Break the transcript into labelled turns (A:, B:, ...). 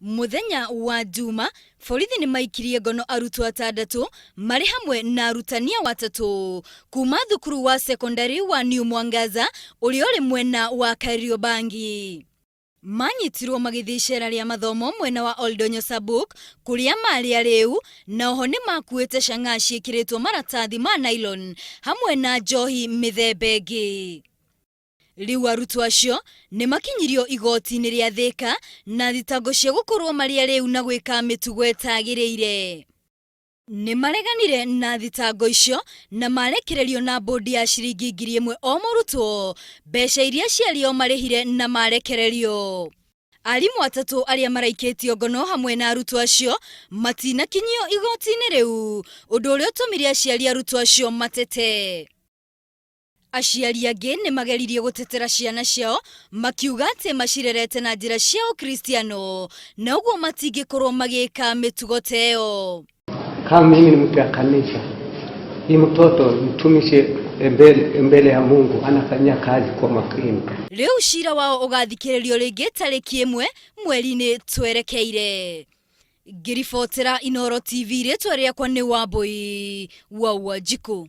A: Mũthenya wa Njuma, borithi nĩ maikirie ngono arutwo atandatũ marĩ hamwe na arutani ao atatũ kuma thukuru wa sekondari wa New Mwangaza ũrĩa ũrĩ mwena wa Kariobangi. Manyitirwo magĩthiĩ icera rĩa mathomo mwena wa Oldonyo Sabuk kũrĩa marĩ arĩu na oho nĩ makuĩte chang'aa ciĩkĩrĩtwo maratathi ma nylon hamwe na njohi mĩthemba ĩngĩ. Rĩu arutwo acio nĩ makinyirio igoti-inĩ rĩa Thĩka na thitango cia gũkorwo marĩ arĩu na gwĩka mĩtugo ĩtagĩrĩire. Nĩ mareganire na thitango icio na marekererio na mbũndi ya ciringi 1000 o mũrutwo, mbeca iria aciari ao marĩhire na marekererio. Arimũ atatũ arĩa maraikĩtio ngono hamwe na arutwo acio matinakinyio igoti-inĩ rĩu, ũndũ ũrĩa ũtũmire aciari arutwo acio matete. Aciari angĩ nĩ mageririe gũtetera ciana ciao makiuga atĩ macirerete na njĩra cia Ũkristiano na ũguo matingĩkorwo magĩka mĩtugo ta ĩyo.
B: Kama mimi ni mtu ya kanisa, hii mtoto mtumishi mbele, mbele ya Mungu anafanyia kazi kwa makini.
A: Rĩu cira wao ũgathikĩrĩrio rĩngĩ tarĩki 1 mweri-inĩ twerekeire. Ngĩribotera Inooro TV rĩtwa rĩakwa nĩ Wambui wa Wanjikũ.